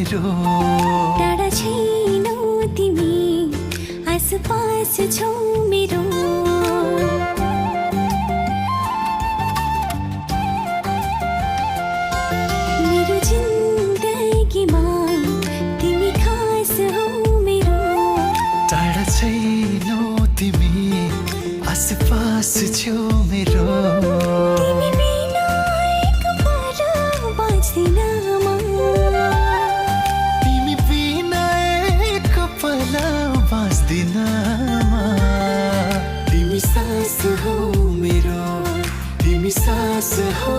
मेरो। टाढा छैनौ तिमी, आसपास छौ मेरो। मेरो जिन्दगीमा तिमी खास हौ मेरो। टाढा छैनौ तिमी, आसपास छौ मेरो। तिमी बिना एक पल बाँच्दिन म। तिमी बिना एक पल बाँच्दिन म। तिमी सास हौ मेरो, तिमी सास हौ